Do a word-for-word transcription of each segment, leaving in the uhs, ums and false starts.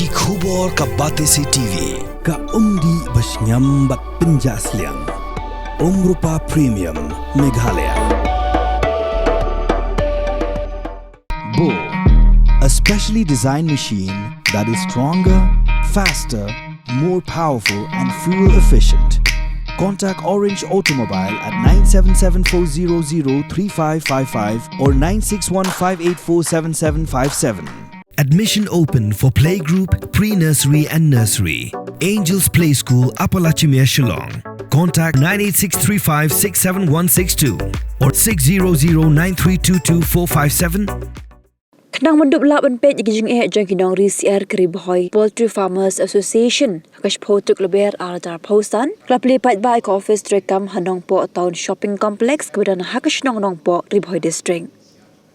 Ki khubor ka Batesi T V, ka umdih ba shngiam bad pynjah sliang. Umrupa Premium, Meghalaya. Bo, a specially designed machine that is stronger, faster, more powerful, and fuel efficient. Contact Orange Automobile at nine seven seven four zero zero three five five five or nine six one five eight four seven seven five seven. Admission open for playgroup, pre-nursery and nursery. Angels Play School, Upper Lachimia, Shillong. Contact nine eight six three five six seven one six two or six zero zero nine three two two four five seven. Khnang ban dup lah ban peit ïa ki jingeh jong ki nongri syiar ka Ri Bhoi Poultry Farmers Association, ha ka shiphew tarik Lber arhajar arphew san, ka la plie paidbah ïa ka office treikam ha Nongpoh Town Shopping Complex kaba don ha ka shnong Nongpoh, Ri Bhoi District.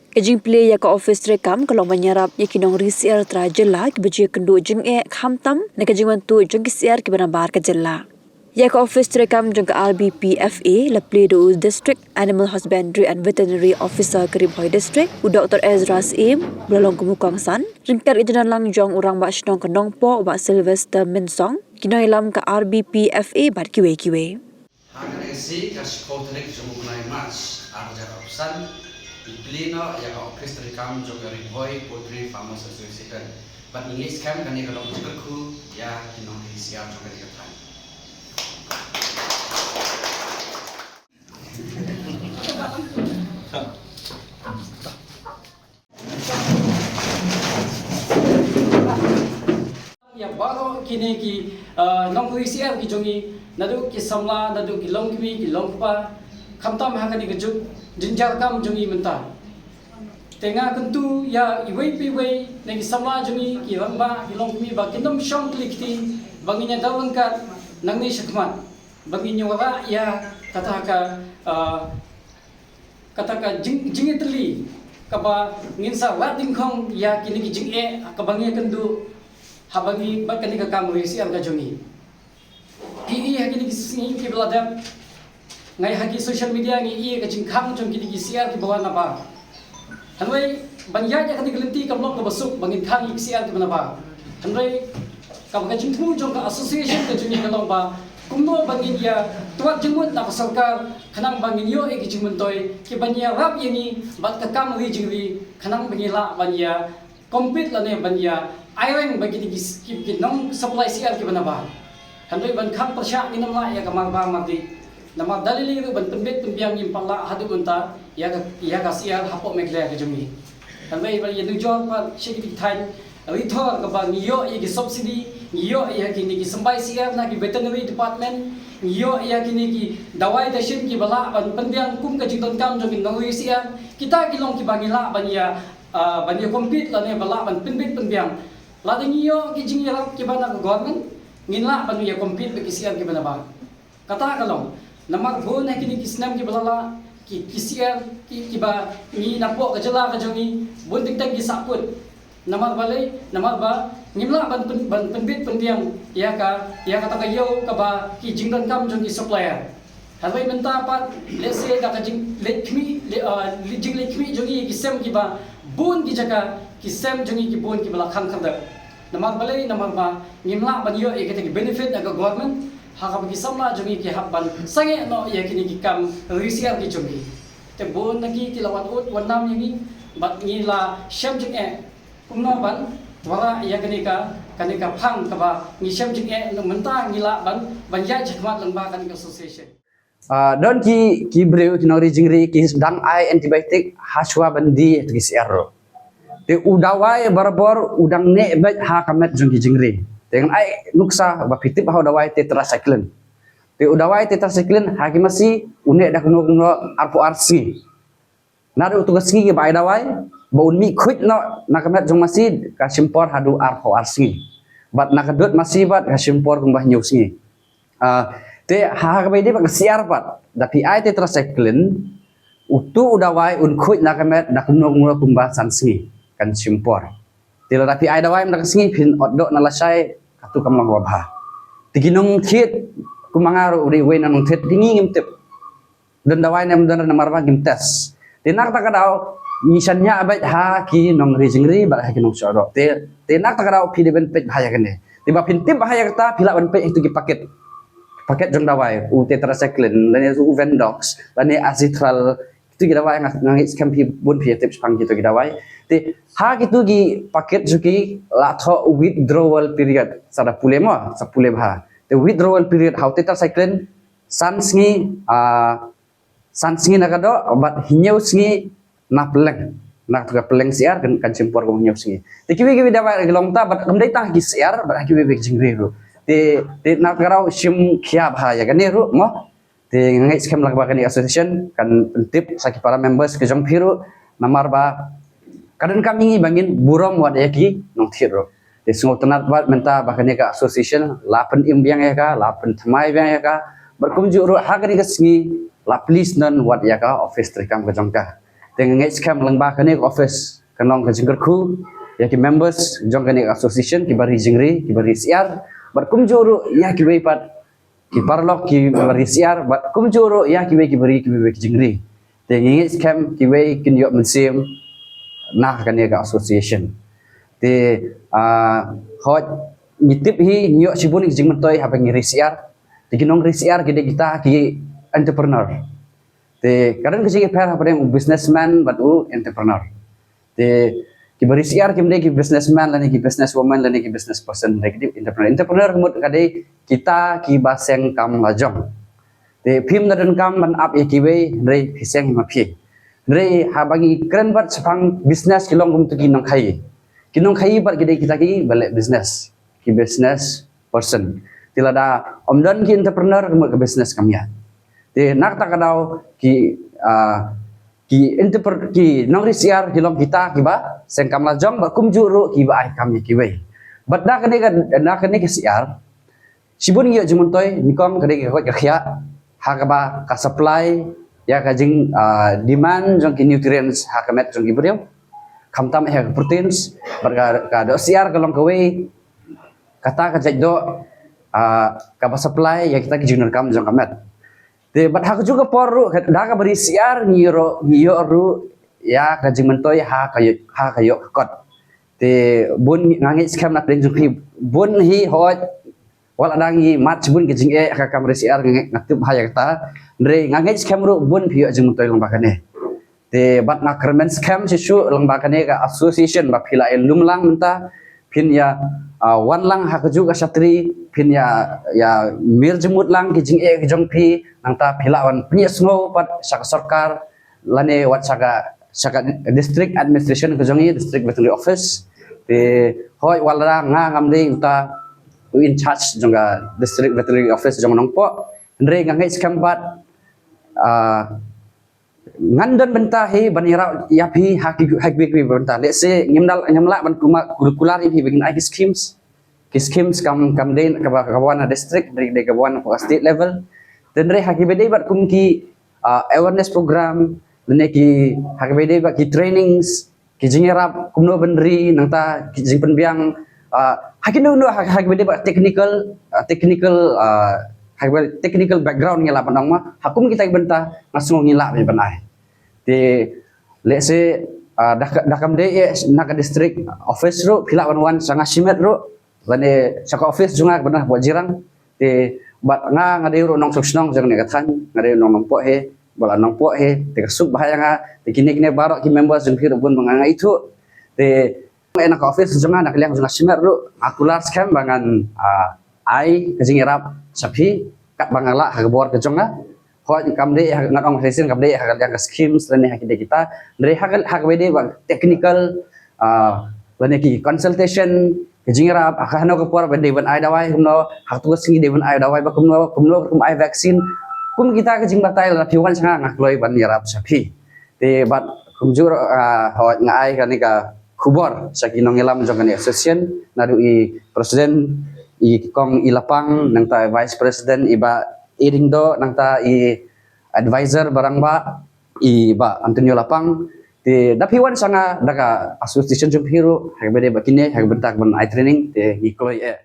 Ka jingplie ïa ka office treikam ka long ban ïarap ïa ki nongri syiar trai jylla kiba ju ïakynduh jingeh khamtam na ka jingwantuh jong ki syiar kiba nabar ka jylla. Ïa ka office treikam jong ka R B P F A la plie da u District Animal Husbandry and Veterinary Officer ka Ri Bhoi District, u Doctor Ezra Syiem, ba la long kum u kongsan ryngkat ka jingdon lang jong u Rangbah Shnong ka Nongpoh, u Bah Sylvester Mynsong, ki nongïalam ka R B P F A bad kiwei kiwei. Ha kane ka sngi, ka shiphew tarik jong u bnai March, arhajar arphew san, ngi plie noh ïa ka office treikam jong ka Ri Bhoi Poultry Farmers Association. Bad ngi ngeit skhem kane ka long ka jingkyrkhu ïa ki nongri syiar jong kane ka thaiñ. Ïa baroh kine ki, ah, nongri syiar ki jong ngi, naduh ki samla, naduh ki longkmie, ki longkpa, khamtam ha kane ka juk jynjar kam jong ngi mynta. Te nga kyntu ïa iwei pa iwei na ki samla jong ngi, ki rangbah, ki longkmie, ba kin ym shong kli kti, ba ngin ïa daw ryngkat nangne shakhmat, ba ngin ïa wanrah ïa kata ka, ah, kata ka jing, jingïatylli kaba ngin sa rat dyngkhong ïa kine ki jingeh kaba ngi ïakynduh haba ngi bad kane ka kam ri syiar ka jong ngi. Ngi i ha kine ki sngi kiba la dep, nga i ha ki social media ngi i ka jingkhang jong kine ki syiar kiba wan nabar. Hynrei ban ïaid ïa kane ka lynti kam long kaba suk ba ngin khang ïa ki syiar kiba nabar. Hynrei kaba ka jingthmu jong ka association ka jong ngi ka long ba kumno ba ngin ïa tuat jingmut na ka sorkar khnang ba ngin ïoh ïa ki jingmyntoi kiban ïarap ïa ngi bad ka kam ri jingri khnang ba ngi lah ban ïa compete lane ban ïa aireng bad kine ki, ki, ki nong supply syiar kiba nabar. Hynrei ban khang pyrshah ngin ym lah ïa ka marba mardih. Namar da lei lei ruh ban pynbit pynbiang ngim pat lah haduh mynta ïa ka, ïa ka syiar hapoh Meghalaya ka jong ngi. Hynrei ban ïanujor pat sha ki thaiñ ri thor kaba ngi ïoh ïa ki subsidy, ngi ïoh ïa kine ki symbai syiar na ki veterinary department, ngi ïoh ïa kine ki dawai dashin kiba lah ban pynbiang kum ka jingdonkam jong ki nongri syiar. Kita ki long kiba ngi lah ban ïa, ah, ban ïa compete lane ba lah ban pynbit pynbiang. Lada ngi ïoh ki jingïarap kiba na ka government, ngin lah ban ïa compete bad ki syiar kiba nabar. Kata ka long, namar bun ha kine ki snem kiba la lah, ki, ki syiar, ki, kiba ngi napoh ka jylla ka jong ngi, bun teng teng ki sahkut. Namar balei, namar ba ngim lah ban pyn, ban pynbit pynbiang ïa ka, ïa kata ka ïew kaba ki jingdonkam jong ki supplier. Hynrei mynta pat, let's say da ka jingleit khmih, le, ah, le, jingleit khmih jong ngi ki sem kiba bun ki jaka, ki sem jong ngi ki bun kiba la khang khyrdep. Namar balei, namar ba ngim lah ban ïoh ïa kita ki benefit na ka government, ha kaba ki samla jong ngi ki hap ban sangeh noh ïa kine ki kam ri syiar ki jong ngi. Te bun na ki ki la wan ud wan nam ïa ngi, bad ngi la shem jingeh kumno ban wanrah ïa kane ka, kane ka phang kaba ngi shem jingeh, na mynta ngi lah ban, ban ïaid shakhmat lyngba kane ka association. Ah, don ki, ki briew, ki nongri jingri, ki dang ai antibiotic hashwa ban die ïa ki syiar ruh. Te u dawai barabor u dang neh beit ha ka met jong ki jingri. Te ngan ai nuksa ba phi tip ha u dawai tetracycline. Te u dawai tetracycline ha ki masi u neh da kumno kumno arphew ar sngi. Naduh tu ka sngi ba ai dawai, ba un mih khuid noh na ka met jong masi, ka shim por haduh arphew ar sngi. Bad na ka dud masi bad ka shim por kumba hynñiew sngi. Ah, te ha kaba ïadei bad ka syiar pat, da phi ai tetracycline, utu u dawai un khuid na ka met da kumno kumno kumba san sngi, kan shim por. Te lada phi ai dawai mynta ka sngi phin ot doh na lashai, katu kam long kaba bha. Te ki nongthied, kumba nga ruh u dei uwei na nongthied, te ngi ngim tip don dawai ne ym don namar ba ngim test. Te na kata ka daw, ngi shaniah beit ha ki nongri jingri bad ha ki nongshoh doh. Te, te na kata ka daw phi dei ban peit bha ïa kane. Te ba phin tip bha ïa kata phi lah ban peit ha kito ki paket. Paket jong dawai, u tetracycline, lane u Vendox, lane azithral, kito ki dawai nga, nga ngeit skhem phi bun phi ïa tip shaphang kito ki dawai. Te ha kito ki paket jong ki la thoh withdrawal period, sa da pule mo, sa pule bha. Te withdrawal period ha u tetracycline, san sngi, ah, san sngi na ka doh, bad hynñiew sngi na pylleng. Na ka pylleng syiar kan, kan shim por kum hynñiew sngi. Te kiwei kiwei dawai ki long ta, bad kam dei tang ki syiar, bad kiwei kiwei ki jingri ruh. Te, te na ka daw shim khia bha ïa kane ruh mo. Te nga ngeit skhem lang ba kane association kan pyntip sa ki para members ki jong phi ruh, namar ba ka donkam ïa ngi ba ngin burom wat ïa ki nongthied ruh. Te sngewtynnat bad mynta ba kane ka association la pynim biang ïa ka, la pynthymmai biang ïa ka. Bad kumjuh ruh ha kane ka sngi la plie snon wat ïa ka office treikam ka jong ka. Te nga ngeit skhem lang ba kane ka office kan long ka jingkyrkhu ïa ki members jong kane ka association, kiba ri jingri, kiba ri syiar. Bad kumjuh ruh ïa kiwei pat ki paralok kiba ri syiar, bad kumjuh ruh ïa kiwei kiba ri kiwei ki jingri. Te ngi ngeit skhem kiwei kin ïoh mynsiem na kane ka association. Te, ah, hooid ngi tip hi ngi ïoh shibun ki jingmyntoi haba ngi ri syiar. Te ki nongri syiar ki dei kita ki entrepreneur. Te ka don ka jingïapher hapdeng u businessman bad u entrepreneur. Te kiba ri syiar kim dei ki businessman lane ki businesswoman lane ki business person, dei ki entrepreneur. Entrepreneur ka mut ka dei kita kiba seng kam la jong. Te phim da donkam ban ap ïa kiwei, hynrei phi seng ma phi. Hynrei haba ngi kren bad shaphang business ki long kum tu ki nongkhaïi. Ki nongkhaïi bad ki dei kita kiba leh business. Ki business person. Te lada ym don ki entrepreneur ka mut ka business kam ïaid. Te na kata ka daw ki, ah, ki entrepreneur, ki nongri syiar ki long kita kiba seng kam la jong bad kumjuh ruh kiba ai kam ïa kiwei. Bad na kane ka, na kane ka syiar shibun ngi ïoh jingmyntoi, nyngkong ka dei ka koit ka khiah ha kaba ka supply ïa ka jing, ah, demand jong ki nutrients ha ka met jong ki briew. Khamtam ïa ka proteins, bad ka, ka doh syiar ka long kawei kata ka jait doh, ah, kaba supply ïa kita ki jingdonkam jong ka met. Te bad ha kajuh ka por ruh, da kaba ri syiar ngi ïoh ruh, ngi ïoh ruh ïa ka jingmyntoi ha ka ïoh, ha ka ïoh ka kot. Te bun nga ngeit skhem na pdeng jong phi bun hi hooid. Wat la dang ngi mad shibun ki jingeh ha ka kam ri syiar nga, nga tip bha ïa kata. Hynrei nga ngeit skhem ruh bun phi ïoh jingmyntoi lyngba kane. Te bad nga kyrmen skhem shisha lyngba kane ka association ba phi la ïa lum lang mynta, phin ïa, ah, wan lang ha kajuh ka shatri, phin ïa, ïa mir jingmut lang ki jingeh ki jong phi, nangta phi lah wan pynïasngew pat sha ka sorkar lane wat sha ka, sha ka district administration ka jong ngi, district veterinary office. Te hooid wat la nga ngam dei uta u in charge jong ka district veterinary office jong Nongpoh, hynrei nga ngeit skhem bad, ah, ngan don bynta hi ban ïarap ïa phi ha ki, ha ki, ki bynta. Let's say ngim dal, ngim lah ban kuma, kular ïa phi ba kin ai ki schemes. Ki schemes kam, kam dei kaba, kaba wan na district, dei, dei kaba wan na state level. Te hynrei ha kiba dei bad kum ki, ah, awareness program, lane ki ha kiba dei bad ki trainings, ki jingïarap kumno ban ri, nangta ki jingpynbiang, ah, ha kino kino ha, ha kiba dei bad technical, ah, technical, ah, ha kiba technical background ngi lah ban ong ma, ha kum kita ki bynta nga sngew ngi lah ban ai. Te let's say, ah, da ka, da kam dei eh na ka district office ruh phi lah ban wan sha nga shimet ruh, lane sha ka office jong nga kaba na Poh Jirang. Te bad nga, nga dei ruh nongshong shnong jong kane ka thaiñ, nga dei nong Nongpoh hi, ba la Nongpoh hi, te ka suk bha ïa nga. Te kine, kine baroh ki members jong phi ruh bun ba nga, nga ithuh. Te nga na ka office jong nga, na ka liang jong nga shimet ruh, nga kular skhem ba ngan, ah, ai ka jingïarap sha phi katba nga lah ha ka bor ka jong nga. Hooid kam dei ha, ngan ong shisien kam dei ha ka liang ka schemes lane ha ki dei kita, hynrei ha ka, ha kaba dei bad technical, ah, lane ki consultation, ki jingïarap ha kano ka por ba dei ban ai dawai kumno, ha katu ka sngi dei ban ai dawai ba kumno, kumno kum ai vaccine. Kum kita ki jingbatai lada phi wan sha nga, nga kloi ban ïarap sha phi. Te bad kumjuh, ah, hooid nga ai kane ka khubor sha ki nongïalam jong kane association, naduh i president i kong i Lapang, nangta vice president i Bah Iringdo, nangta i advisor ba rangbah i Bah Antonio Lapang. Te da phi wan sha nga da ka association jong phi ruh ha kaba dei bad kine, ha ka bynta ban ai training, te ngi kloi eh.